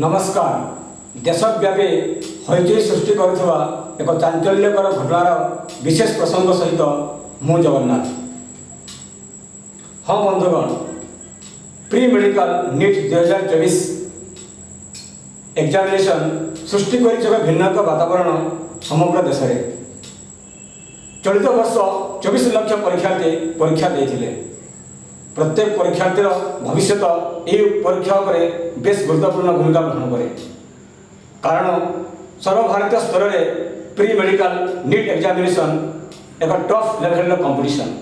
ନମସ୍କାର। ଦେଶବ୍ୟାପୀ ହଇଚଇ ସୃଷ୍ଟି କରୁଥିବା ଏକ ଚାଞ୍ଚଲ୍ୟକର ଘଟଣାର ବିଶେଷ ପ୍ରସଙ୍ଗ ସହିତ ମୁଁ ଜଗନ୍ନାଥ। ହଁ ବନ୍ଧୁଗଣ, ପ୍ରି ମେଡ଼ିକାଲ ନିଟ୍ 2024 ଏକ୍ଜାମିନେସନ୍ ସୃଷ୍ଟି କରିଛି ଏକ ଭିନ୍ନ ଏକ ବାତାବରଣ ସମଗ୍ର ଦେଶରେ। ଚଳିତ ବର୍ଷ 24 ଲକ୍ଷ ପରୀକ୍ଷାର୍ଥୀ ପରୀକ୍ଷା ଦେଇଥିଲେ। ପ୍ରତ୍ୟେକ ପରୀକ୍ଷାର୍ଥୀର ଭବିଷ୍ୟତ ଏହି ପରୀକ୍ଷା ଉପରେ ବେଶ ଗୁରୁତ୍ୱପୂର୍ଣ୍ଣ ଭୂମିକା ଗ୍ରହଣ କରେ, କାରଣ ସର୍ବଭାରତୀୟ ସ୍ତରରେ ପ୍ରି ମେଡ଼ିକାଲ ନିଟ୍ ଏକ୍ଜାମିନେସନ୍ ଏକ ଟଫ୍ ଲେଭେଲର କମ୍ପିଟିସନ୍,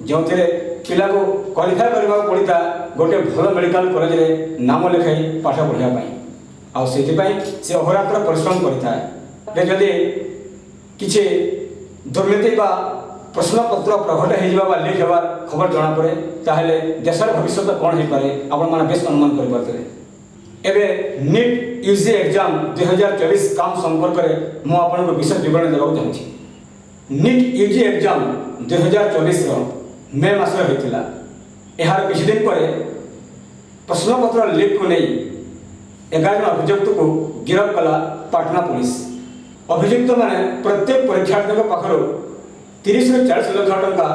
ଯେଉଁଥିରେ ପିଲାକୁ କ୍ୱାଲିଫାଏ କରିବାକୁ ପଡ଼ିଥାଏ ଗୋଟିଏ ଭଲ ମେଡ଼ିକାଲ କଲେଜରେ ନାମ ଲେଖାଇ ପାଠ ପଢ଼ିବା ପାଇଁ। ଆଉ ସେଥିପାଇଁ ସେ ଅହୋରାତ୍ର ପରିଶ୍ରମ କରିଥାଏ। ଯେ ଯଦି କିଛି ଦୁର୍ନୀତି ବା ପ୍ରଶ୍ନପତ୍ର ପ୍ରଘଟ ହେଇଯିବା ବା ଲିକ୍ ହେବାର ଖବର ଜଣାପଡ଼େ, ତାହେଲେ ଦେଶର ଭବିଷ୍ୟତ କ'ଣ ହେଇପାରେ, ଆପଣମାନେ ବେଶ ଅନୁମାନ କରିପାରୁଥିବେ। ଏବେ ନିଟ୍ ୟୁଜି ଏକ୍ଜାମ୍ 2024 ସ୍କାମ୍ ସମ୍ପର୍କରେ ମୁଁ ଆପଣଙ୍କୁ ବିଶେଷ ବିବରଣୀ ଦେବାକୁ ଚାହୁଁଛି। ନିଟ୍ ୟୁଜି ଏକ୍ଜାମ୍ 2024ର ମେ ମାସରେ ହୋଇଥିଲା। ଏହାର କିଛି ଦିନ ପରେ ପ୍ରଶ୍ନପତ୍ର ଲିକ୍କୁ ନେଇ 11 ଜଣ ଅଭିଯୁକ୍ତକୁ ଗିରଫ କଲା ପାଟନା ପୋଲିସ। ଅଭିଯୁକ୍ତମାନେ ପ୍ରତ୍ୟେକ ପରୀକ୍ଷାର୍ଥୀଙ୍କ ପାଖରୁ 30ରୁ 40 ଲକ୍ଷ ଟଙ୍କା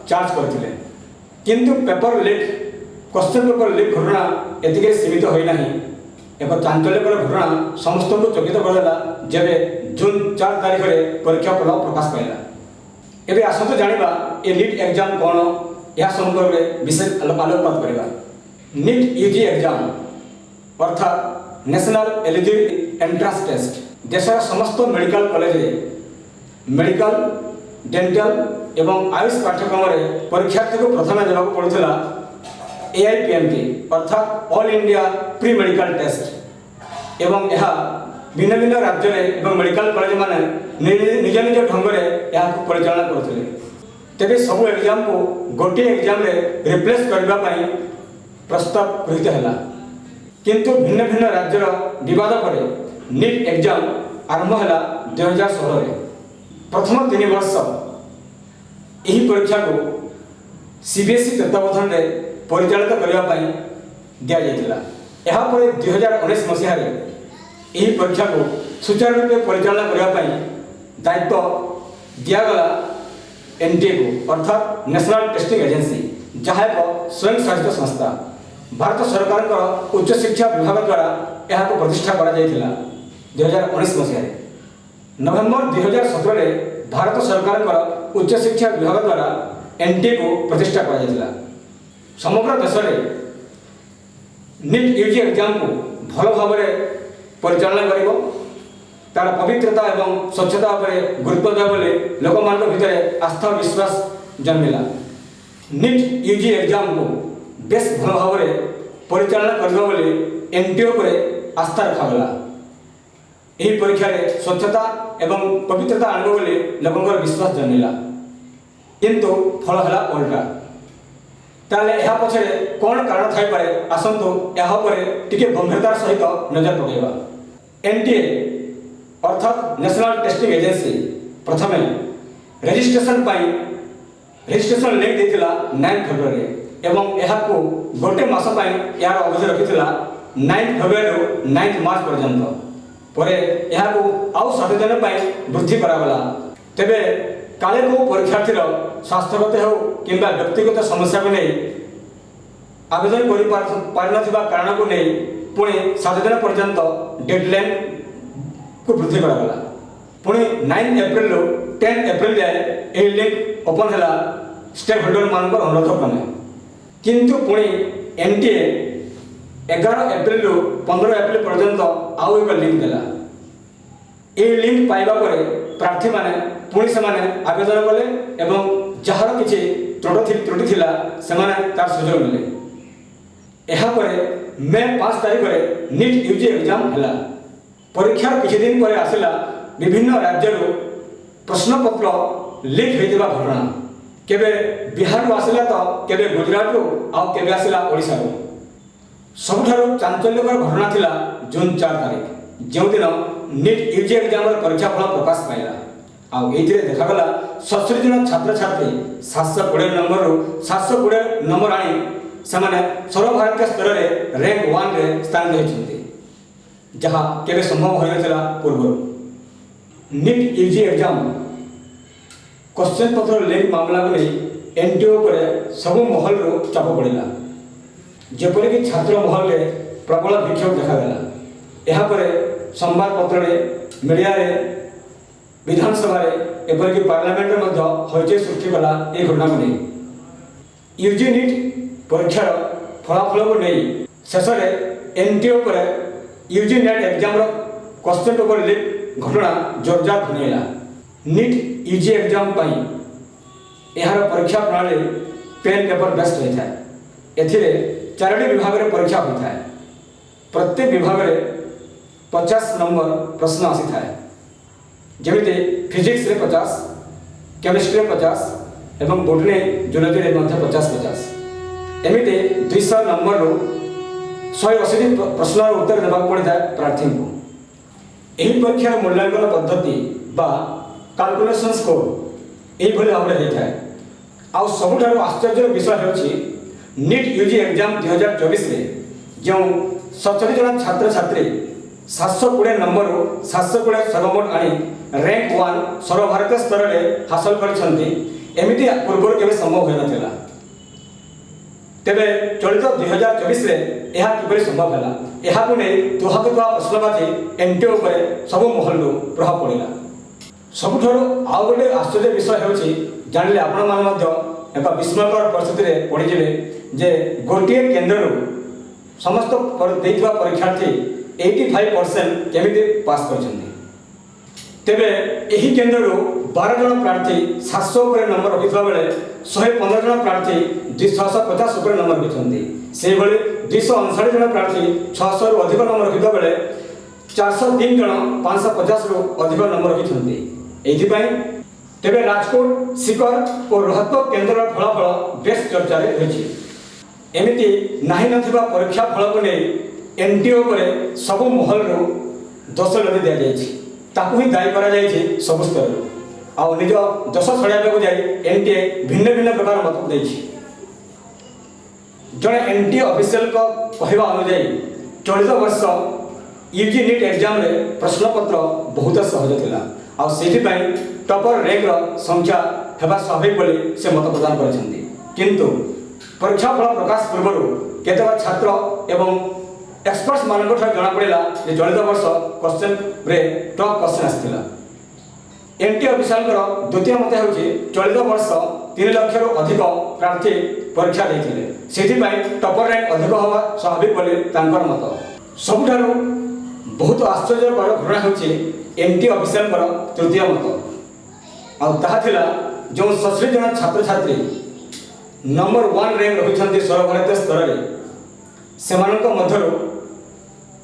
ଚାର୍ଜ କରିଥିଲେ। କିନ୍ତୁ paper leak, question paper leak ଘଟଣା ଏତିକିରେ ସୀମିତ ହୋଇନାହିଁ। ଏକ ଚାଞ୍ଚଲ୍ୟକର ଘଟଣା ସମସ୍ତଙ୍କୁ ଚକିତ କରିଦେଲା, ଯେବେ ଜୁନ୍ 4 ତାରିଖରେ ପରୀକ୍ଷା ଫଳ ପ୍ରକାଶ ପାଇଲା। ଏବେ ଆସନ୍ତୁ ଜାଣିବା ଏ ନିଟ୍ ଏକ୍ଜାମ୍ କ'ଣ, ଏହା ସମ୍ପର୍କରେ ବିଶେଷ ଆଲୋକପାତ କରିବା। ନିଟ୍ ୟୁଜି ଏକ୍ଜାମ୍ ଅର୍ଥାତ୍ ନ୍ୟାସନାଲ ଏଲିଜିବିଲିଟି ଏଣ୍ଟ୍ରାନ୍ସ ଟେଷ୍ଟ ଦେଶର ସମସ୍ତ ମେଡ଼ିକାଲ କଲେଜରେ ମେଡ଼ିକାଲ, ଡେଣ୍ଟାଲ ଏବଂ ଆୟୁଷ ପାଠ୍ୟକ୍ରମରେ ପରୀକ୍ଷାର୍ଥୀକୁ ପ୍ରଥମେ ଦେବାକୁ ପଡ଼ୁଥିଲା ଏଆଇପିଏମ୍ଟି, ଅର୍ଥାତ୍ All India Pre Medical Test। ଏବଂ ଏହା ଭିନ୍ନ ଭିନ୍ନ ରାଜ୍ୟରେ ଏବଂ ମେଡ଼ିକାଲ କଲେଜମାନେ ନିଜ ନିଜ ଢଙ୍ଗରେ ଏହାକୁ ପରିଚାଳନା କରୁଥିଲେ। ତେବେ ସବୁ ଏକ୍ଜାମକୁ ଗୋଟିଏ ଏକ୍ଜାମରେ ରିପ୍ଲେସ୍ କରିବା ପାଇଁ ପ୍ରସ୍ତାବ ଗୃହୀତ ହେଲା। କିନ୍ତୁ ଭିନ୍ନ ଭିନ୍ନ ରାଜ୍ୟର ବିବାଦ ପରେ ନିଟ୍ ଏକ୍ଜାମ ଆରମ୍ଭ ହେଲା 2016ରେ। ପ୍ରଥମ 3 ବର୍ଷ ଏହି ପରୀକ୍ଷାକୁ ସିବିଏସ୍ଇ ତତ୍ତ୍ୱାବଧାନରେ ପରିଚାଳିତ କରିବା ପାଇଁ ଦିଆଯାଇଥିଲା। ଏହାପରେ 2019 ମସିହାରେ ଏହି ପରୀକ୍ଷାକୁ ସୁଚାରୁ ରୂପେ ପରିଚାଳନା କରିବା ପାଇଁ ଦାୟିତ୍ୱ ଦିଆଗଲା ଏନ୍ଟିଏକୁ, ଅର୍ଥାତ୍ ନ୍ୟାସନାଲ ଟେଷ୍ଟିଂ ଏଜେନ୍ସି, ଯାହା ଏକ ସ୍ୱୟଂଶାସିତ ସଂସ୍ଥା। ଭାରତ ସରକାରଙ୍କର ଉଚ୍ଚଶିକ୍ଷା ବିଭାଗ ଦ୍ୱାରା ଏହାକୁ ପ୍ରତିଷ୍ଠା କରାଯାଇଥିଲା 2019 ମସିହାରେ। ନଭେମ୍ବର 2017ରେ ଭାରତ ସରକାରଙ୍କର ଉଚ୍ଚଶିକ୍ଷା ବିଭାଗ ଦ୍ୱାରା ଏନ୍ଟିଏକୁ ପ୍ରତିଷ୍ଠା କରାଯାଇଥିଲା। ସମଗ୍ର ଦେଶରେ ନିଟ୍ ୟୁଜି ଏକ୍ଜାମକୁ ଭଲ ଭାବରେ ପରିଚାଳନା କରିବ, ତାର ପବିତ୍ରତା ଏବଂ ସ୍ୱଚ୍ଛତା ଉପରେ ଗୁରୁତ୍ୱ ଦେବ ବୋଲି ଲୋକମାନଙ୍କ ଭିତରେ ଆସ୍ଥା ଓ ବିଶ୍ୱାସ ଜନ୍ମିଲା। ନିଟ୍ ୟୁଜି ଏକ୍ଜାମକୁ ବେଶ ଭଲ ଭାବରେ ପରିଚାଳନା କରିବ ବୋଲି ଏନ୍ଟିଏ ଉପରେ ଆସ୍ଥା ରଖାଗଲା। ଏହି ପରୀକ୍ଷାରେ ସ୍ୱଚ୍ଛତା ଏବଂ ପବିତ୍ରତା ଆଣିବ ବୋଲି ଲୋକଙ୍କର ବିଶ୍ୱାସ ଜନ୍ମିଲା। କିନ୍ତୁ ଫଳ ହେଲା ଓଲଟା। ତାହେଲେ ଏହା ପଛରେ କ'ଣ କାରଣ ଥାଇପାରେ? ଆସନ୍ତୁ ଏହା ଉପରେ ଟିକେ ଗମ୍ଭୀରତାର ସହିତ ନଜର ପକାଇବା। ଏନ୍ଟିଏ ଅର୍ଥାତ୍ ନ୍ୟାସନାଲ ଟେଷ୍ଟିଂ ଏଜେନ୍ସି ପ୍ରଥମେ ରେଜିଷ୍ଟ୍ରେସନ ପାଇଁ ରେଜିଷ୍ଟ୍ରେସନ ଲିଙ୍କ ଦେଇଥିଲା 9 ଫେବୃଆରୀରେ ଏବଂ ଏହାକୁ ଗୋଟେ ମାସ ପାଇଁ ଏହାର ଅବଧି ରଖିଥିଲା, 9 ଫେବୃଆରୀରୁ 9 ମାର୍ଚ୍ଚ ପର୍ଯ୍ୟନ୍ତ। ପରେ ଏହାକୁ ଆଉ 7 ଦିନ ପାଇଁ ବୃଦ୍ଧି କରାଗଲା। ତେବେ କାଳେ କେଉଁ ପରୀକ୍ଷାର୍ଥୀର ସ୍ୱାସ୍ଥ୍ୟଗତ ହେଉ କିମ୍ବା ବ୍ୟକ୍ତିଗତ ସମସ୍ୟାକୁ ନେଇ ଆବେଦନ କରିପାରିନଥିବା କାରଣକୁ ନେଇ ପୁଣି 7 ଦିନ ପର୍ଯ୍ୟନ୍ତ ଡେଡ଼ଲାଇନ୍କୁ ବୃଦ୍ଧି କରାଗଲା। ପୁଣି 9 ଏପ୍ରିଲରୁ 10 ଏପ୍ରିଲ ଯାଏ ଏହି ଲିଙ୍କ ଓପନ୍ ହେଲା ଷ୍ଟେକ୍ ହୋଲ୍ଡରମାନଙ୍କର ଅନୁରୋଧ କ୍ରମେ। କିନ୍ତୁ ପୁଣି ଏନ୍ଟିଏ 11 ଏପ୍ରିଲରୁ 15 ଏପ୍ରିଲ ପର୍ଯ୍ୟନ୍ତ ଆଉ ଏକ ଲିଙ୍କ ଦେଲା। ଏହି ଲିଙ୍କ ପାଇବା ପରେ ପ୍ରାର୍ଥୀମାନେ ପୁଣି ସେମାନେ ଆବେଦନ କଲେ ଏବଂ ଯାହାର କିଛି ତ୍ରୁଟି ଥିଲା, ସେମାନେ ତାର ସୁଯୋଗ ନେଲେ। ଏହାପରେ ମେ 5 ତାରିଖରେ ନିଟ୍ ୟୁଜି ଏକ୍ଜାମ ହେଲା। ପରୀକ୍ଷାର କିଛି ଦିନ ପରେ ଆସିଲା ବିଭିନ୍ନ ରାଜ୍ୟରୁ ପ୍ରଶ୍ନପତ୍ର ଲିକ୍ ହୋଇଥିବା ଘଟଣା। କେବେ ବିହାରରୁ ଆସିଲା ତ କେବେ ଗୁଜୁରାଟରୁ, ଆଉ କେବେ ଆସିଲା ଓଡ଼ିଶାରୁ। ସବୁଠାରୁ ଚାଞ୍ଚଲ୍ୟକର ଘଟଣା ଥିଲା ଜୁନ୍ 4 ତାରିଖ, ଯେଉଁଦିନ ନିଟ୍ ୟୁଜି ଏକ୍ଜାମର ପରୀକ୍ଷା ଫଳ ପ୍ରକାଶ ପାଇଲା। ଆଉ ଏଇଥିରେ ଦେଖାଗଲା 77 ଜଣ ଛାତ୍ରଛାତ୍ରୀ 720 ନମ୍ବରରୁ 720 ନମ୍ବର ଆଣି ସେମାନେ ସର୍ବଭାରତୀୟ ସ୍ତରରେ ର୍ୟାଙ୍କ 1ରେ ସ୍ଥାନ ଦେଇଛନ୍ତି। ଯାହା କେବେ ସମ୍ଭବ ହୋଇନଥିଲା ପୂର୍ବରୁ। ନିଟ୍ ୟୁଜି ଏକ୍ଜାମ୍ କ୍ୱେଶ୍ଚନ୍ ପତ୍ର ଲିକ୍ ମାମଲାକୁ ନେଇ ଏନ୍ଟିଏ ଉପରେ ସବୁ ମହଲରୁ ଚାପ ପଡ଼ିଲା। ଯେପରିକି ଛାତ୍ର ମହଲରେ ପ୍ରବଳ ବିକ୍ଷୋଭ ଦେଖାଦେଲା। ଏହାପରେ ସମ୍ବାଦପତ୍ରରେ, ମିଡ଼ିଆରେ, ବିଧାନସଭାରେ, ଏପରିକି ପାର୍ଲାମେଣ୍ଟରେ ମଧ୍ୟ ହଇଚଇ ସୃଷ୍ଟି କଲା ଏହି ଘଟଣାକୁ ନେଇ। ୟୁଜି ନିଟ୍ ପରୀକ୍ଷାର ଫଳାଫଳକୁ ନେଇ ଶେଷରେ ଏନ୍ଟିଏ ଉପରେ ୟୁଜି ନେଟ୍ ଏକ୍ଜାମ୍ର କ୍ୱେଶ୍ଚନ୍ ପେପର ଲିକ୍ ଘଟଣା ଜୋରଦାର ଘନେଇଲା। ନିଟ୍ ୟୁଜି ଏକ୍ଜାମ୍ ପାଇଁ ଏହାର ପରୀକ୍ଷା ପ୍ରଣାଳୀ ପେନ୍ ପେପର ବେସ୍ଡ ହୋଇଥାଏ। ଏଥିରେ ଚାରୋଟି ବିଭାଗରେ ପରୀକ୍ଷା ହୋଇଥାଏ। ପ୍ରତ୍ୟେକ ବିଭାଗରେ 50 ନମ୍ବର ପ୍ରଶ୍ନ ଆସିଥାଏ, ଯେମିତି ଫିଜିକ୍ସରେ 50, କେମିଷ୍ଟ୍ରିରେ 50 ଏବଂ ବୋଟନୀ ଜୁଲୋଜିରେ ମଧ୍ୟ 50 50। ଏମିତି 200 ନମ୍ବରରୁ 180ଟି ପ୍ରଶ୍ନର ଉତ୍ତର ଦେବାକୁ ପଡ଼ିଥାଏ ପ୍ରାର୍ଥୀଙ୍କୁ। ଏହି ପରୀକ୍ଷାର ମୂଲ୍ୟାଙ୍କନ ପଦ୍ଧତି ବା କାଲକୁଲେସନ୍ ସ୍କୋର ଏଇଭଳି ଭାବରେ ହୋଇଥାଏ। ଆଉ ସବୁଠାରୁ ଆଶ୍ଚର୍ଯ୍ୟର ବିଷୟ ହେଉଛି, ନିଟ୍ ୟୁଜି ଏକ୍ଜାମ୍ 2024ରେ ଯେଉଁ 67 ଜଣ ଛାତ୍ରଛାତ୍ରୀ 720 ନମ୍ବରରୁ 720 ସର୍ବମୋଟ ଆଣି ର୍ୟାଙ୍କ 1 ସର୍ବଭାରତୀୟ ସ୍ତରରେ ହାସଲ କରିଛନ୍ତି, ଏମିତି ପୂର୍ବରୁ କେବେ ସମ୍ଭବ ହୋଇନଥିଲା। ତେବେ ଚଳିତ 2024ରେ ଏହା କିପରି ସମ୍ଭବ ହେଲା, ଏହାକୁ ନେଇ ତୁହାକୁ ତୁହା ପ୍ରଶ୍ନବାଚୀ ଏନ୍ଟିଏ ଉପରେ ସବୁ ମହଲରୁ ପ୍ରଭାବ ପଡ଼ିଲା। ସବୁଠାରୁ ଆଉ ଗୋଟେ ଆଶ୍ଚର୍ଯ୍ୟ ବିଷୟ ହେଉଛି, ଜାଣିଲେ ଆପଣମାନେ ମଧ୍ୟ ଏକ ବିସ୍ମୟକର ପରିସ୍ଥିତିରେ ପଡ଼ିଯିବେ ଯେ ଗୋଟିଏ କେନ୍ଦ୍ରରୁ ସମସ୍ତ ଦେଇଥିବା ପରୀକ୍ଷାର୍ଥୀ 85% କେମିତି ପାସ୍ କରିଛନ୍ତି। ତେବେ ଏହି କେନ୍ଦ୍ରରୁ 12 ଜଣ ପ୍ରାର୍ଥୀ 700 ଉପରେ ନମ୍ବର ରଖିଥିବା ବେଳେ 115 ଜଣ ପ୍ରାର୍ଥୀ 650 ଉପରେ ନମ୍ବର ରଖିଛନ୍ତି। ସେହିଭଳି 259 ଜଣ ପ୍ରାର୍ଥୀ 600ରୁ ଅଧିକ ନମ୍ବର ରଖିଥିବା ବେଳେ 403 ଜଣ 550ରୁ ଅଧିକ ନମ୍ବର ରଖିଛନ୍ତି। ଏଇଥିପାଇଁ ତେବେ ରାଜକୋଟ, ସିକର ଓ ରୋହତକ କେନ୍ଦ୍ରର ଫଳାଫଳ ବେଶ ଚର୍ଚ୍ଚାରେ ରହିଛି। ଏମିତି ନାହିଁ ନଥିବା ପରୀକ୍ଷା ଫଳକୁ ନେଇ ଏନ୍ଟିଏ ଉପରେ ସବୁ ମହଲରୁ ଦୋଷ ଲଦି ଦିଆଯାଇଛି। ତାକୁ ହିଁ ଦାୟୀ କରାଯାଇଛି ସବୁ ସ୍ତରରୁ। ଆଉ ନିଜ ଦୋଷ ଛଡ଼ାଇବାକୁ ଯାଇ ଏନ୍ଟିଏ ଭିନ୍ନ ଭିନ୍ନ ପ୍ରକାର ମତ ଦେଇଛି। ଜଣେ ଏନ୍ଟିଏ ଅଫିସିଆଲଙ୍କ କହିବା ଅନୁଯାୟୀ, ଚଳିତ ବର୍ଷ ୟୁଜି ନିଟ୍ ଏକ୍ଜାମ୍ରେ ପ୍ରଶ୍ନପତ୍ର ବହୁତ ସହଜ ଥିଲା ଆଉ ସେଥିପାଇଁ ଟପର ର୍ୟାଙ୍କର ସଂଖ୍ୟା ହେବା ସ୍ୱାଭାବିକ ବୋଲି ସେ ମତ ପ୍ରଦାନ କରିଛନ୍ତି। କିନ୍ତୁ ପରୀକ୍ଷା ଫଳ ପ୍ରକାଶ ପୂର୍ବରୁ କେତେକ ଛାତ୍ର ଏବଂ ଏକ୍ସପର୍ଟସ୍ ମାନଙ୍କଠାରୁ ଜଣାପଡ଼ିଲା ଯେ ଚଳିତ ବର୍ଷ କ୍ୱେଶ୍ଚନରେ ଟଫ୍ କ୍ୱେଶ୍ଚନ୍ ଆସିଥିଲା। ଏନ୍ଟିଏ ଅଫିସରଙ୍କର ଦ୍ୱିତୀୟ ମତ ହେଉଛି, ଚଳିତ ବର୍ଷ 3 ଲକ୍ଷରୁ ଅଧିକ ପ୍ରାର୍ଥୀ ପରୀକ୍ଷା ଦେଇଥିଲେ, ସେଥିପାଇଁ ଟପର ର୍ୟାଙ୍କ ଅଧିକ ହେବା ସ୍ୱାଭାବିକ ବୋଲି ତାଙ୍କର ମତ। ସବୁଠାରୁ ବହୁତ ଆଶ୍ଚର୍ଯ୍ୟକର ଘଟଣା ହେଉଛି ଏନ୍ଟିଏ ଅଫିସରଙ୍କର ତୃତୀୟ ମତ। ଆଉ ତାହା ଥିଲା, ଯେଉଁ 67 ଜଣ ଛାତ୍ରଛାତ୍ରୀ ନମ୍ବର 1 ର୍ୟାଙ୍କ ରଖିଛନ୍ତି ସର୍ବଭାରତୀୟ ସ୍ତରରେ, ସେମାନଙ୍କ ମଧ୍ୟରୁ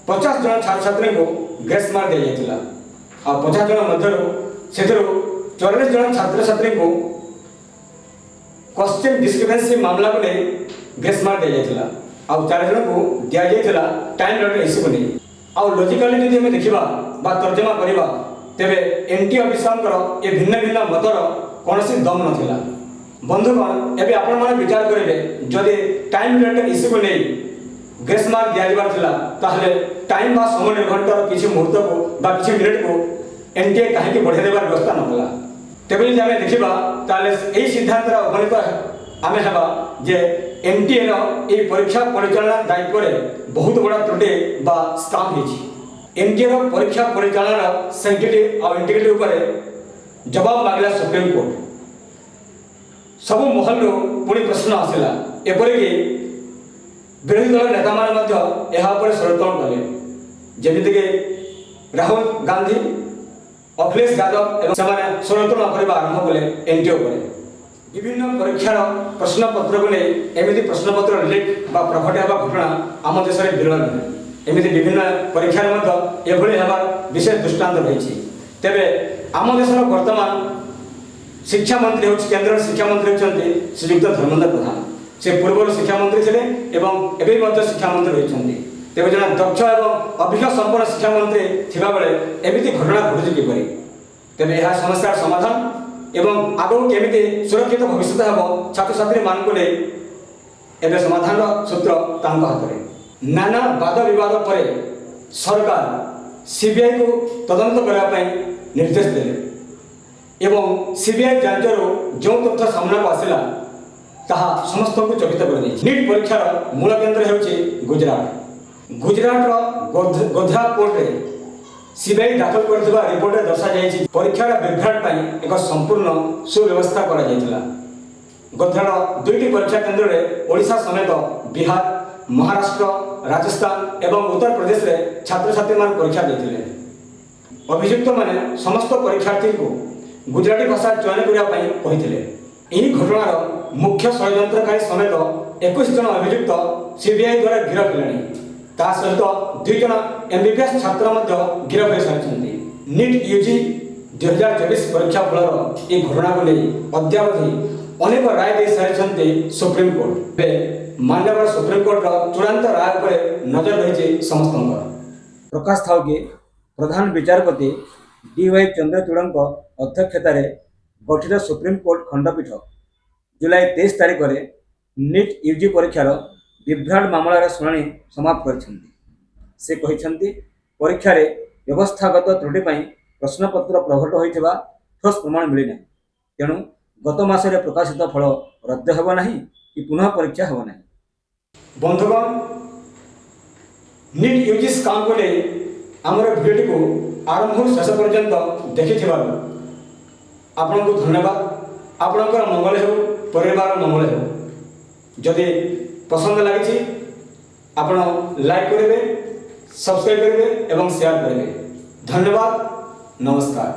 50 ଜଣ ଛାତ୍ରଛାତ୍ରୀଙ୍କୁ ଗ୍ରେସ୍ ମାର୍କ ଦିଆଯାଇଥିଲା। ଆଉ 50 ଜଣ ମଧ୍ୟରୁ ସେଥିରୁ 44 ଜଣ ଛାତ୍ରଛାତ୍ରୀଙ୍କୁ କ୍ୱେଶ୍ଚିନ୍ ଡିସ୍କ୍ରିପେନ୍ସି ମାମଲାକୁ ନେଇ ଗ୍ରେସ୍ ମାର୍କ ଦିଆଯାଇଥିଲା ଆଉ ଚାରି ଜଣଙ୍କୁ ଦିଆଯାଇଥିଲା ଟାଇମ୍ ରିଲେଟେଡ୍ ଇସ୍ୟୁକୁ ନେଇ। ଆଉ ଲଜିକାଲି ଯଦି ଆମେ ଦେଖିବା ବା ତର୍ଜମା କରିବା, ତେବେ ଏନ୍ଟିଏ ଅଫିସରଙ୍କର ଏ ଭିନ୍ନ ଭିନ୍ନ ମତର କୌଣସି ଦମ ନଥିଲା। ବନ୍ଧୁଗଣ, ଏବେ ଆପଣମାନେ ବିଚାର କରିବେ, ଯଦି ଟାଇମ୍ ରିଲେଟେଡ୍ ଇସ୍ୟୁକୁ ନେଇ ଗ୍ରେସ୍ ମାର୍କ ଦିଆଯିବାର ଥିଲା, ତାହେଲେ ଟାଇମ୍ ବା ସମୟ ନିର୍ଘଣ୍ଟର କିଛି ମୁହୂର୍ତ୍ତକୁ ବା କିଛି ମିନିଟ୍କୁ ଏନ୍ଟିଏ କାହିଁକି ବଢ଼ାଇ ଦେବାର ବ୍ୟବସ୍ଥା ନ କଲା? ତେବେ ଯଦି ଆମେ ଦେଖିବା, ତାହେଲେ ଏହି ସିଦ୍ଧାନ୍ତରେ ଉପନୀତ ଆମେ ହେବା ଯେ ଏନ୍ଟିଏର ଏହି ପରୀକ୍ଷା ପରିଚାଳନା ଦାୟିତ୍ୱରେ ବହୁତ ବଡ଼ ତ୍ରୁଟି ବା ସ୍କାମ୍ ହେଇଛି। ଏନ୍ଟିଏର ପରୀକ୍ଷା ପରିଚାଳନାର ସାଙ୍କ୍ଟିଟି ଆଉ ଇଣ୍ଟିଗ୍ରିଟି ଉପରେ ଜବାବ ମାଗିଲା ସୁପ୍ରିମକୋର୍ଟ। ସବୁ ମହଲରୁ ପୁଣି ପ୍ରଶ୍ନ ଆସିଲା। ଏପରିକି ବିରୋଧୀ ଦଳ ନେତାମାନେ ମଧ୍ୟ ଏହା ଉପରେ ସ୍ୱର କଲେ, ଯେମିତିକି ରାହୁଲ ଗାନ୍ଧୀ, ଅଖିଳେଶ ଯାଦବ ଏବଂ ସେମାନେ ସ୍ୱର କରିବା ଆରମ୍ଭ କଲେ ଏନ୍ଟିଏ ଉପରେ। ବିଭିନ୍ନ ପରୀକ୍ଷାର ପ୍ରଶ୍ନପତ୍ରକୁ ନେଇ ଏମିତି ପ୍ରଶ୍ନପତ୍ର ଲିକ୍ ବା ପ୍ରଘଟ ହେବା ଘଟଣା ଆମ ଦେଶରେ ବିରଳ ନୁହେଁ। ଏମିତି ବିଭିନ୍ନ ପରୀକ୍ଷାରେ ମଧ୍ୟ ଏଭଳି ହେବାର ବିଶେଷ ଦୃଷ୍ଟାନ୍ତ ରହିଛି। ତେବେ ଆମ ଦେଶର ବର୍ତ୍ତମାନ ଶିକ୍ଷାମନ୍ତ୍ରୀ ହେଉଛି, କେନ୍ଦ୍ରର ଶିକ୍ଷାମନ୍ତ୍ରୀ ହେଉଛନ୍ତି ଶ୍ରୀଯୁକ୍ତ ଧର୍ମେନ୍ଦ୍ର ପ୍ରଧାନ। ସେ ପୂର୍ବରୁ ଶିକ୍ଷାମନ୍ତ୍ରୀ ଥିଲେ ଏବଂ ଏବେ ମଧ୍ୟ ଶିକ୍ଷାମନ୍ତ୍ରୀ ରହିଛନ୍ତି। ତେବେ ଜଣେ ଦକ୍ଷ ଏବଂ ଅଭିଜ୍ଞ ସମ୍ପନ୍ନ ଶିକ୍ଷାମନ୍ତ୍ରୀ ଥିବାବେଳେ ଏମିତି ଘଟଣା ଘଟୁଛି କିପରି? ତେବେ ଏହା ସମସ୍ୟାର ସମାଧାନ ଏବଂ ଆଗକୁ କେମିତି ସୁରକ୍ଷିତ ଭବିଷ୍ୟତ ହେବ ଛାତ୍ରଛାତ୍ରୀମାନଙ୍କୁ ନେଇ, ଏବେ ସମାଧାନର ସୂତ୍ର ତାଙ୍କ ହାତରେ। ନାନା ବାଦ ବିବାଦ ପରେ ସରକାର ସିବିଆଇକୁ ତଦନ୍ତ କରିବା ପାଇଁ ନିର୍ଦ୍ଦେଶ ଦେଲେ ଏବଂ ସିବିଆଇ ଯାଞ୍ଚରୁ ଯେଉଁ ତଥ୍ୟ ସାମ୍ନାକୁ ଆସିଲା, ତାହା ସମସ୍ତଙ୍କୁ ଚକିତ କରିଦେଇଛି। ନିଟ୍ ପରୀକ୍ଷାର ମୂଳ କେନ୍ଦ୍ର ହେଉଛି ଗୁଜରାଟ। ଗୁଜରାଟର ଗୋଧ୍ରା କୋର୍ଟରେ ସିବିଆଇ ଦାଖଲ କରିଥିବା ରିପୋର୍ଟରେ ଦର୍ଶାଯାଇଛି, ପରୀକ୍ଷାର ବିଭ୍ରାଟ ପାଇଁ ଏକ ସମ୍ପୂର୍ଣ୍ଣ ସୁବ୍ୟବସ୍ଥା କରାଯାଇଥିଲା। ଗୋଧ୍ରାର ଦୁଇଟି ପରୀକ୍ଷା କେନ୍ଦ୍ରରେ ଓଡ଼ିଶା ସମେତ ବିହାର, ମହାରାଷ୍ଟ୍ର, ରାଜସ୍ଥାନ ଏବଂ ଉତ୍ତରପ୍ରଦେଶରେ ଛାତ୍ରଛାତ୍ରୀମାନେ ପରୀକ୍ଷା ଦେଇଥିଲେ। ଅଭିଯୁକ୍ତମାନେ ସମସ୍ତ ପରୀକ୍ଷାର୍ଥୀଙ୍କୁ ଗୁଜରାଟୀ ଭାଷା ଚୟନ କରିବା ପାଇଁ କହିଥିଲେ। ଏହି ଘଟଣାର ମୁଖ୍ୟ ଷଡ଼ଯନ୍ତ୍ରକାରୀ ସମେତ 21 ଜଣ ଅଭିଯୁକ୍ତ ସିବିଆଇ ଦ୍ୱାରା ଗିରଫ ହେଲେଣି। ତା ସହିତ 2 ଜଣ ଏମବିବିଏସ୍ ଛାତ୍ର ମଧ୍ୟ ଗିରଫ ହୋଇସାରିଛନ୍ତି। ନିଟ୍ ୟୁଜି 2024 ପରୀକ୍ଷା ଫଳର ଏହି ଘଟଣାକୁ ନେଇ ଅଦ୍ୟାବଧି ଅନେକ ରାୟ ଦେଇସାରିଛନ୍ତି ସୁପ୍ରିମକୋର୍ଟ। ଏବେ ମାନ୍ୟବର ସୁପ୍ରିମକୋର୍ଟର ଚୂଡ଼ାନ୍ତ ରାୟ ଉପରେ ନଜର ରହିଛି ସମସ୍ତଙ୍କର। ପ୍ରକାଶ ଥାଉ କି, ପ୍ରଧାନ ବିଚାରପତି ଡି ୱାଇ ଚନ୍ଦ୍ରଚୂଡ଼ଙ୍କ ଅଧ୍ୟକ୍ଷତାରେ ଗଠିତ ସୁପ୍ରିମକୋର୍ଟ ଖଣ୍ଡପୀଠ ଜୁଲାଇ 23 ତାରିଖରେ ନିଟ୍ ୟୁଜି ପରୀକ୍ଷାର ବିଭ୍ରାଟ ମାମଲାର ଶୁଣାଣି ସମାପ୍ତ କରିଛନ୍ତି। ସେ କହିଛନ୍ତି, ପରୀକ୍ଷାରେ ବ୍ୟବସ୍ଥାଗତ ତ୍ରୁଟି ପାଇଁ ପ୍ରଶ୍ନପତ୍ର ପ୍ରଘଟ ହୋଇଥିବା ଠୋସ୍ ପ୍ରମାଣ ମିଳିନାହିଁ। ତେଣୁ ଗତ ମାସରେ ପ୍ରକାଶିତ ଫଳ ରଦ୍ଦ ହେବ ନାହିଁ କି ପୁନଃ ପରୀକ୍ଷା ହେବ ନାହିଁ। ବନ୍ଧୁଗଣ, ନିଟ୍ ୟୁଜି ସ୍କାମ୍କୁ ନେଇ ଆମର ଭିଡ଼ିଓଟିକୁ ଆରମ୍ଭରୁ ଶେଷ ପର୍ଯ୍ୟନ୍ତ ଦେଖିଥିବାରୁ ଆପଣଙ୍କୁ ଧନ୍ୟବାଦ। ଆପଣଙ୍କର ମଙ୍ଗଳ ହେଉ, ପରିବାର ମଙ୍ଗଳ ହେଉ। ଯଦି ପସନ୍ଦ ଲାଗିଛି, ଆପଣ ଲାଇକ୍ କରିବେ, ସବସ୍କ୍ରାଇବ୍ କରିବେ ଏବଂ ସେୟାର କରିବେ। ଧନ୍ୟବାଦ, ନମସ୍କାର।